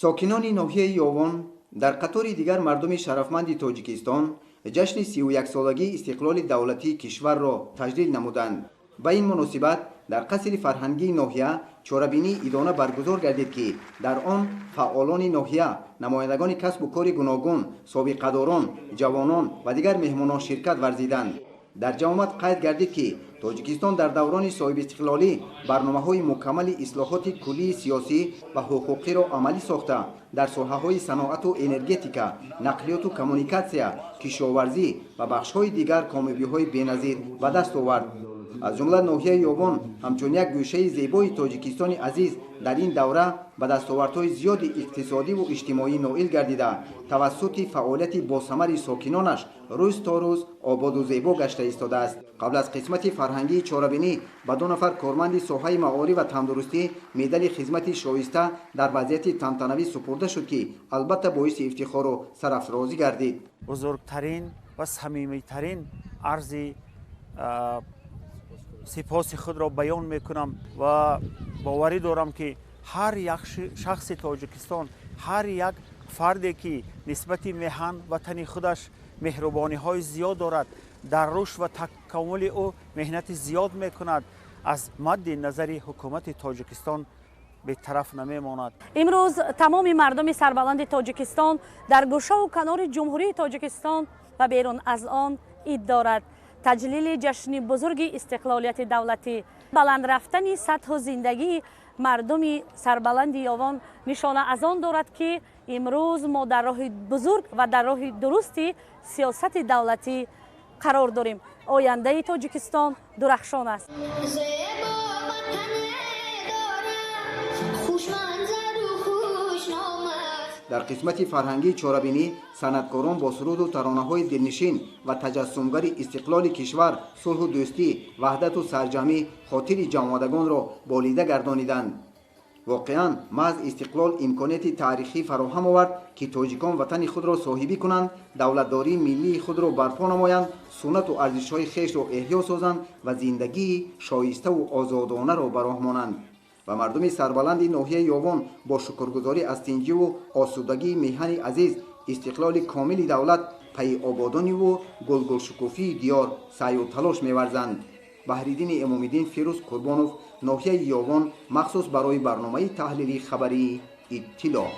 Сокинони ноҳияи Ёвон дар қатори дигар мардуми шарафманди Тоҷикистон ҷашни 31-солагии истиқлоли давлатии кишварро таҷлил намуданд. Ба ин муносибат дар қасри фарҳангии ноҳия чорабинии идона баргузор гардид, ки дар он фаъолони ноҳия, намояндагони касбу кори гуногун, собиқадорон, ҷавонон ва дигар меҳмонон ширкат варзиданд. Дар ҷамъомад қайд гардид, ки Тоҷикистон дар даврони соҳибистиқлолӣ барномаҳои мукаммали ислоҳоти куллии сиёсӣ ва ҳуқуқиро амалӣ сохта, дар соҳаҳои саноату энергетика, нақлиёту коммуникатсия, кишоварзӣ ва бахшҳои дигар комёбиҳои беназир ба даст овард. Аз ҷумла ноҳияи Ёвон ҳамчун як гӯшаи зебои Тоҷикистони азиз дар ин давра ба дастовардҳои зиёди иқтисодиву иҷтимоӣ ноил гардида, тавассути фаъолияти босамари сокинонаш рӯз то рӯз ободу зебо гашта истодааст. Қабл аз қисмати фарҳангии чорабинӣ ба ду нафар корманди соҳаи маориф ва тандурустӣ медали хизмати шоиста дар вазъияти тантанавӣ супурда шуд, ки албатта боиси ифтихору сарафрозӣ гардид. Бузургтарин ва самимитарин арзи сипоси худро баён мекунам ва боварӣ дорам, ки ҳар як шахси Тоҷикистон, ҳар як фарде, ки нисбати меҳан ватани худаш меҳрубониҳои зиёд дорад, дар рушд ва такомули ӯ меҳнати зиёд мекунад, аз мадди назари ҳукумати Тоҷикистон бетараф намемонад. Имрӯз тамоми мардуми сарбаланди Тоҷикистон дар гӯшаву канори Ҷумҳурии Тоҷикистон ва берун аз он ид дорад. Таҷлили ҷашни бузурги истиқлолияти давлатӣ, баланд рафтани сатҳу зиндагии мардуми сарбаланди Ёвон нишона аз он дорад, ки имрӯз мо дар роҳи бузург ва дар роҳи дурусти сиёсати давлатӣ қарор дорем. Ояндаи Тоҷикистон дурахшон аст. Зебо ватане дорам, хушманзару хушном аст. Дар қисмати фарҳангии чорабинӣ санъаткорон бо суруду таронаҳои дилнишин ва таҷассумгари истиқлоли кишвар, сулҳу дӯстӣ, ваҳдату сарҷамӣ хотири ҷамъомадагонро болида гардониданд. Воқеан, маҳз истиқлол имконияти таърихӣ фароҳам овард, ки тоҷикон ватани худро соҳибӣ кунанд, давлатдории миллии худро барпо намоянд, суннату арзишҳои хешро эҳё созанд ва зиндагии шоиставу озодонаро ба роҳ монанд. Ва мардуми сарбаланди ноҳияи Ёвон бо шукргузорӣ аз тинҷиву осудагии меҳани азиз, истиқлоли комили давлат, пайи ободониву гулгулшукуфии диёр саъю талош меварзанд. Баҳриддини Эмомиддин, Фирӯз Қурбонов, ноҳияи Ёвон, махсус барои барномаи таҳлили хабарии Иттилоъ.